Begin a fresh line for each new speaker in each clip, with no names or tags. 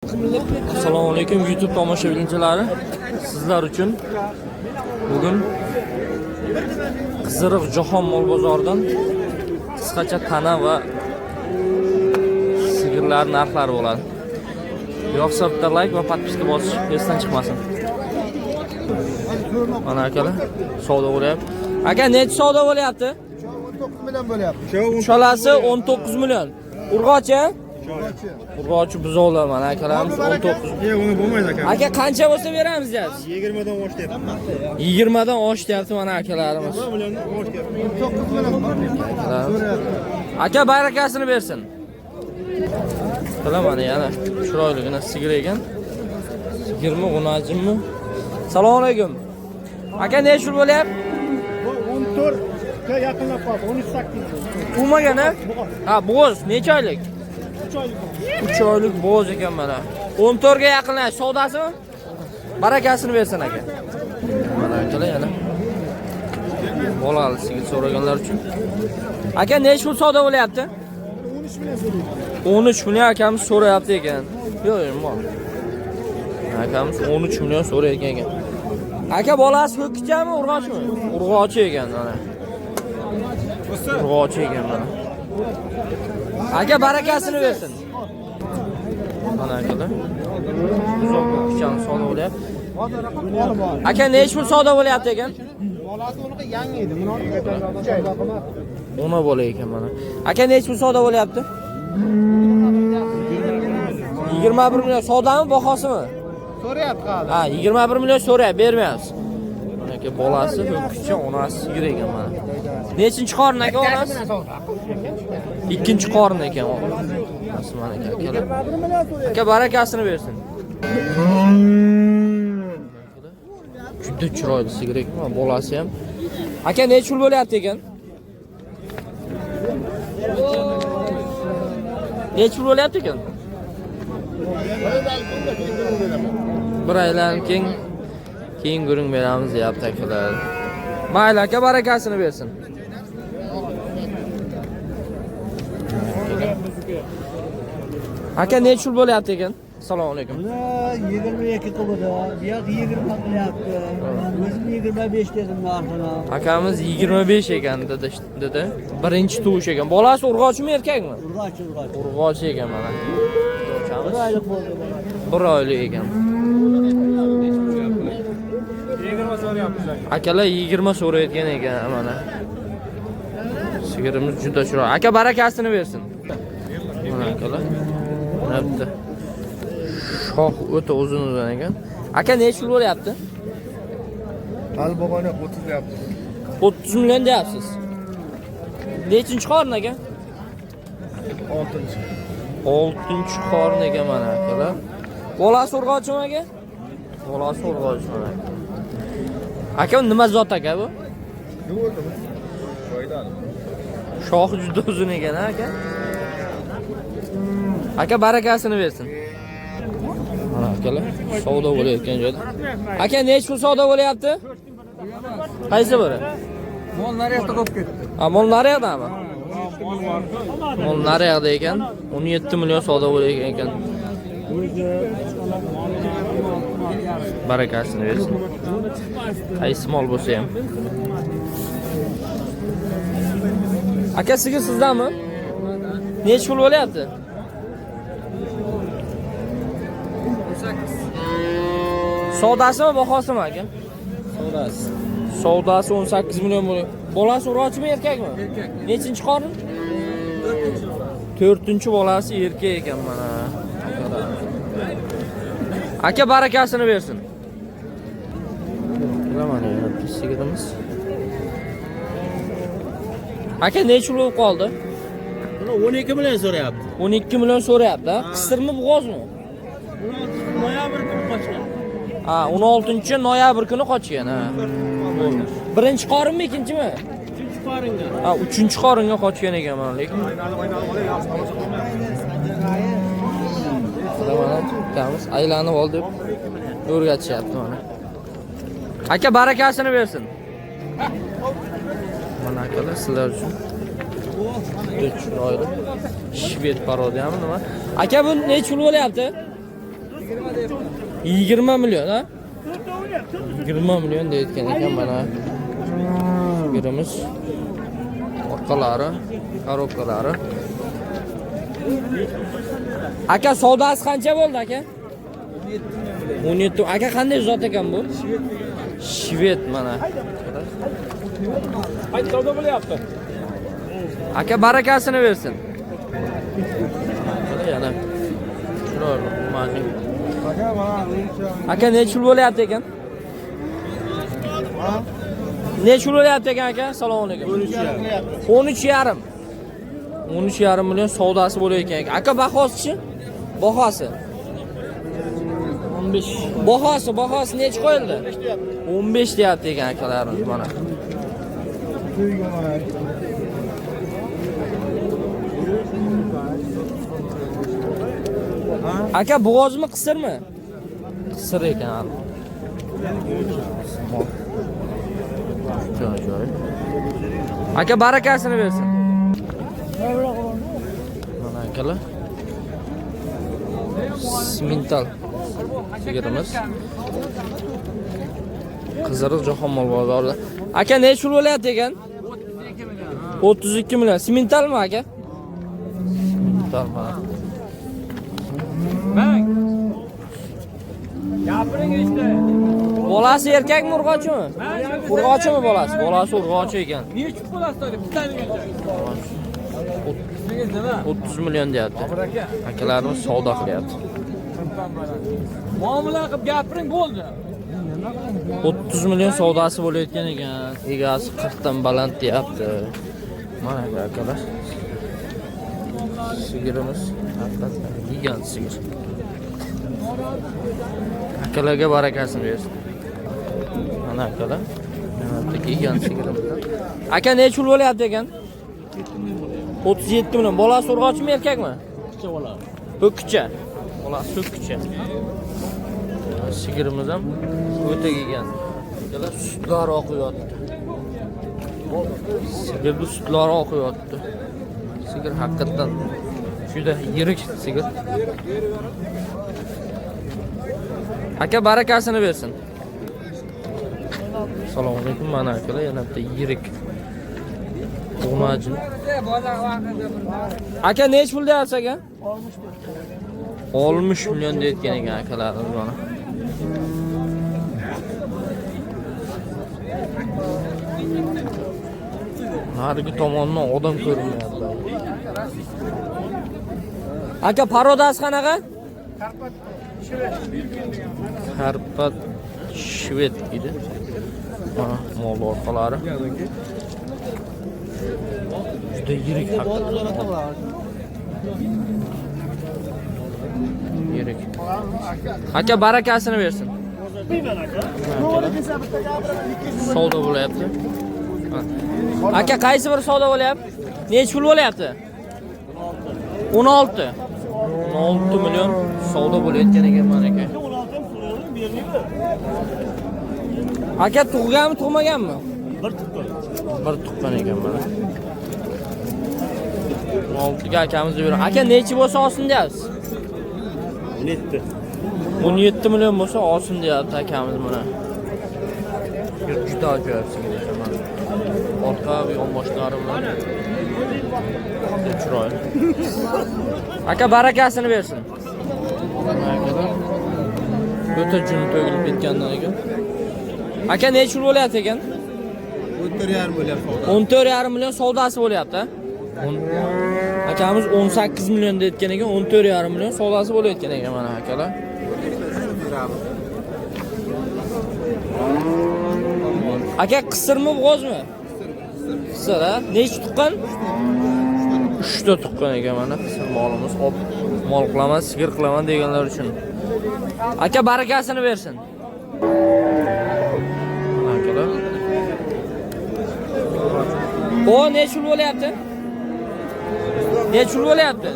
Assalomu alaykum YouTube tomoshabinchilari. Sizlar uchun bugun Qiziriq Jahon mol bozoridan qisqacha tana va sigirlar narxlari bo'ladi. Yoqsa bitta like va подписка bosish esdan chiqmasin. Mana akalar, savdo bo'lyapti. Aka, necha savdo bo'lyapti?
19 million bo'lyapti.
Uchalasi 19 million. Urg'ochi? Urg'ochi buzovlar mana akalarimiz 19.
Yo'q, uni bo'lmaydi aka.
Aka, qancha bo'lsa beramiz deyapsiz?
20 dan oshyapti.
20 dan oshyapti mana akalarimiz.
Milliondan oshyapti. 9 million.
Akalarimiz. Aka, barakasini bersin. Qila mana yana chiroyligina sigir ekan. Sigirmi, g'unajinmi? Assalomu alaykum. Aka, necha pul bo'lyapti?
Bu 14 ga yaqinlab qoldi. 13.8.
Umagan ha? Ha, bo'g'oz necha oylik?
3 oylik.
3 oylik bo'g'oz ekan mana. 14 ga yaqinlash savdosimi? Barakasini bersin aka. Mana akalar yana. Bolali sigir so'raganlar uchun. Aka, necha pul savdo bo'lyapti?
13 million so'raydi.
13 million akamiz so'rayapti ekan. Yo'q, yo'q, mol. Akamiz 13 million so'rayotgan ekan. Aka, bolasi ho'kizchami, urg'ochimi? Urg'ochi ekan mana. Urg'ochi ekan mana. Aka, barakasini bersin. Mana akalar. Uzoq ho'kizchani savdo bo'lyapti. Aka, necha pul savdo bo'lyapti ekan?
Bolasi unaqa yangi edi. Buni 3 oylik.
Ona bola ekan mana. Aka, necha pul savdo bo'lyapti? 21 million savdami, bahosimi?
So'rayapti hali.
Ha, 21 million so'rayapti, bermayapsiz. Mana aka, bolasi ho'kizcha, onasi sigir ekan mana. Nechinchi qorin aka onasi? Ikkinchi qorin ekan. Onasi mana aka, akalar. Aka, barakasini bersin. Juda chiroyli sigir ekan, mana bolasi ham. Aka, necha pul bo'lyapti ekan? Necha pul bo'lyapti ekan? Bir aylanib keyin gurung beramiz deyapti akalar. Mayli aka, barakasini bersin. Aka, necha pul bo'lyapti ekan? Assalomu alaykum.
Buni 22 qildi. Bu yoq 20 qilyapti. O'zim 25 dedim narxini.
Akamiz 25 ekan dedi, dedi. Birinchi tuvish ekan. Bolasi urg'ochimi, erkakmi?
Urg'och, urg'och.
Urg'ochi ekan mana.
Bir
Urg'ochamiz
oylik bo'ldi bola.
Bir oylik ekan. Akalar 20 so'rayotgan ekan mana. Sigirimiz juda chiroyli. Aka, barakasini bersin. Mana akalar. Mana bitta. Shox o'ta uzun uzun ekan. Aka, necha pul bo'lyapti?
Hali bo'lgani yo'q, 30 deyapti.
30 million deyapsiz. Nechinchi qorin aka?
6.
6 qorin ekan mana akalar. Bolasi urg'ochimi aka? Bolasi urg'ochi mana. Aka, nima zot aka bu? Shoxi juda uzun ekan ha aka. Aka, barakasini bersin. Mana akalar, savdo bo'layotgan joyda. Aka, necha pul savdo bo'lyapti? Qaysi biri?
Mol naryoqda qolib ketdi.
Ha, mol nariyoqdami? Mol nariyoqda ekan. 17 million savdo bo'layotgan ekan. Barakasini bersin. Qaysi mol bo'lsa ham. Aka, sigir sizdami? Necha pul bo'lyapti? 18. Savdosimi, bahosimi aka?
Savdosi.
Savdosi 18 million bo'lyapti. Bolasi urg'ochimi, erkakmi?
Erkak.
Nechinchi qorin? 4-chi bolasi erkak ekan mana. Aka, barakasini bersin. Mana yana bitta sigirimiz. Aka, necha pul bo'lib qoldi?
Buni 12 million so'rayapti.
12 million so'rayapti, ha? Qisirmi, bo'g'ozmi?
16 noyabr kuni qochgan.
Ha, 16 noyabr kuni qochgan, ha. Birinchi qorinmi, ikkinchimi?
3 qoringa.
Ha, uchinchi qoringa qochgan ekan mana lekin. Mana ukamiz aylanib ol deb o'rgatishyapti mana. Aka, barakasini bersin. Mana akalar, sizlar uchun juda chiroyli shved parodiyami nima? Aka, bu necha pul bo'lyapti? 20 million, ha? 20 million deyotgan ekan mana. Sigirimiz orqalari, korobkalari. Aka, savdosi qancha bo'ldi aka? 17. Aka, qanday zot ekan bu? Shved mana.
Qancha savdo bo'lyapti?
Aka, barakasini bersin. Yana chiroyli xurmaning. Aka, necha pul bo'lyapti ekan? Necha pul bo'lyapti ekan aka? Assalomu alaykum. 13,5. 13,5 million savdosi bo'layotgan ekan. Aka, bahosichi? Bahosi. 15. Bahosi necha qo'yildi? 15 deyapti ekan akalarimiz mana. Aka, bo'g'ozmi, qisirmi? Qisir ekan. Juda ajoyib. Aka, barakasini bersin. Mana akalar. Simental sigirimiz. Qiziriq Jahon mol bozorida. Aka, necha pul bo'lyapti ekan? 32 million. Simentalmi aka? Simental mana.
Gapiring işte.
Bolasi erkakmi, urg'ochimi? Urg'ochimi bolasi? Bolasi urg'ochi ekan.
Necha pul bo'lasiz? Bittani Ismingiz nima?
30 million deyapti. Akalarimiz savdo qilyapti.
Muomala qilib gapiring bo'ldi.
30 million savdosi bo'layotgan ekan. Egasi 40 dan baland deyapti. Mana bu akalar. Sigirimiz haqiqatan gigant sigir. Akalarga barakasini bersin. Mana akalar. Mana bitta gigant sigirimiz. Aka, necha pul bo'lyapti ekan? 37 million. Bolasi urg'ochimi, erkakmi? Ho'kizcha. Bolasi ho'kizcha. Sigirimiz ham o'ta gigant. Akalar, sutlar oqyotdi. Sigirni sutlari oqyotdi. Sigir haqiqatan juda yirik sigir. Aka, barakasini bersin. Assalomu alaykum, mana akalar, yana bitta yirik tug'majin. Aka, necha pul deyapsiz aka? 60 million deyotgan ekan akalarimiz mana. Narigi tomondan odam ko'rinmayapti. Aka, parodasi qanaqa? Karpat shved deydi. Mana mol orqalari. Juda yirik haqiqatan. Yirik. Aka, barakasini bersin. Savdo bo'lyapti. Aka, qaysi bir savdo bo'lyapti? Necha pul bo'lyapti? 16. 16 million savdo bo'layotgan ekan mana aka. Aka, tug'ganmi, tug'maganmi?
Bir tuqqan.
Bir tuqqan ekan mana. 16 ga akamiz beradi. Aka, necha bo'lsa olsin deyapsiz?
17.
17 million bo'lsa olsin deyapti akamiz mana. Juda ajoyib sigir ekan mana. Orqa va yonboshlari bilan juda chiroyli. Aka, barakasini bersin. O'ta jun to'kilib ketgandan ekan. Aka, necha pul bo'lyapti ekan?
14,5 bo'lyapti.
14,5 million savdosi bo'lyapti. Akamiz 18 million deyotgan ekan, 14,5 million savdosi bo'layotgan ekan mana akalar. Aka, qisirmi, bo'g'ozmi? Qisir, ha? Necha tuqqan? 3 ta tuqqan ekan mana qisir molimiz. Ob mol qilaman, sigir qilaman deganlar uchun. Aka, barakasini bersin. Mana akalar. O, necha pul bo'lyapti? Necha pul bo'lyapti?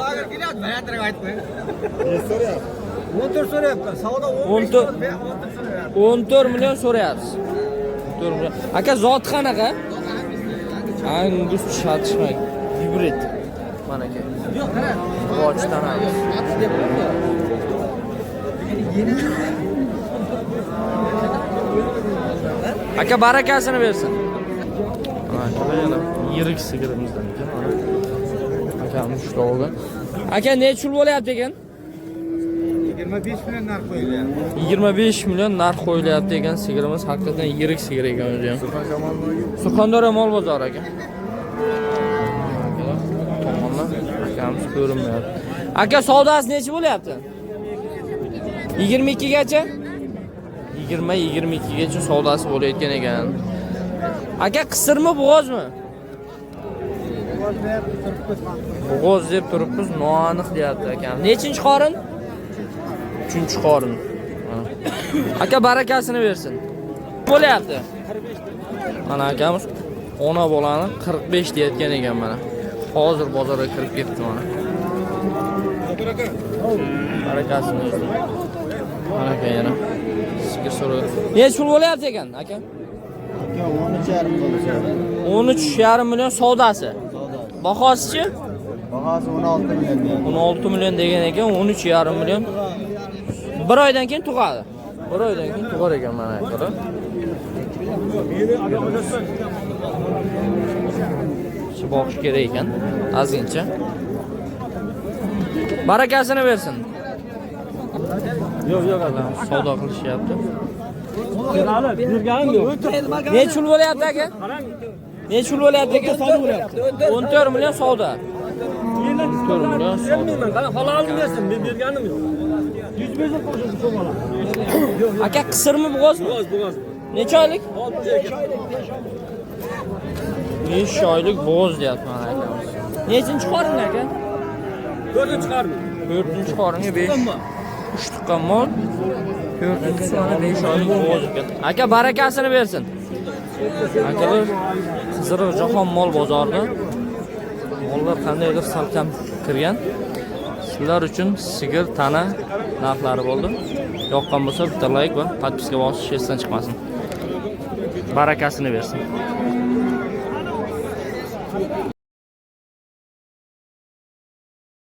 14 so'rayapman. Savdo
14 14 million so'rayapsiz. 14 million. Aka, zoti qanaqa? Angus chatishma gibrid. Mana aka. Yo'q, qara. Urg'ochidan Angus. Aka, barakasini bersin. Mana akalar, yana yirik sigirimizdan ekan. Mana akamiz uchta oldi. Aka, necha pul bo'lyapti ekan?
25 million narx qo'yilyapti.
25 million narx qo'yilyapti ekan sigirimiz. Haqiqatan yirik sigir ekan o'zi ham. Surxondaryo mol bozori aka. Akalar, tomondan akamiz ko'rinmayapti. Aka, savdosi necha bo'lyapti? 22 gacha? 20 22 gacha savdosi bo'layotgan ekan. Aka, qisirmi, bo'g'ozmi? Bo'g'oz deb turibmiz, noaniq deyapti akam. Nechinchi qorin? Uchinchi qorin. Ha. Aka, barakasini bersin. Bo'lyapti. Mana akamiz ona bolani 45 deyotgan ekan mana. Hozir bozorga kirib ketdi mana. Barakasini bersin. Mana aka yana sigir so'raydi. Necha pul bo'lyapti ekan, aka?
Aka, 13,5 bo'lishadi.
13,5 million savdosi. Bahosichi?
Bahosi 16 million deyapti.
16 million degan ekan, 13,5 million. Bir oydan keyin tug'adi. Bir oydan keyin tug'ar ekan mana akalar. Shu boqish kerak ekan ozgincha. Barakasini bersin. Yo'q, yo'q, savdo qilishyapti.
Berganim yo'q.
Necha pul bo'lyapti aka? Necha pul bo'lyapti aka? 14 million savdo. 14 million savdo.
Qara, halolini bersin, men berganim yo'q. 105 qo'shildi shu bola.
Aka, qisirmi, bo'g'ozmi?
Bo'g'oz, bo'g'oz.
Necha oylik? 5 oylik bo'g'oz deyapti mana akamiz. Nechinchi qorin aka?
To'rtinchi qorin.
4-chi qoringa 5 3 tuqqan mol. 4-chisi mana 5 oylik bo'g'oz ekan. Aka, barakasini bersin. Akalar, Qiziriq jahon mol bozorida mollar qandaydir salkam kirgan. Sizlar uchun sigir tana narxlari bo'ldi. Yoqqan bo'lsa bitta like va подписка bosish esdan chiqmasin. Barakasini bersin.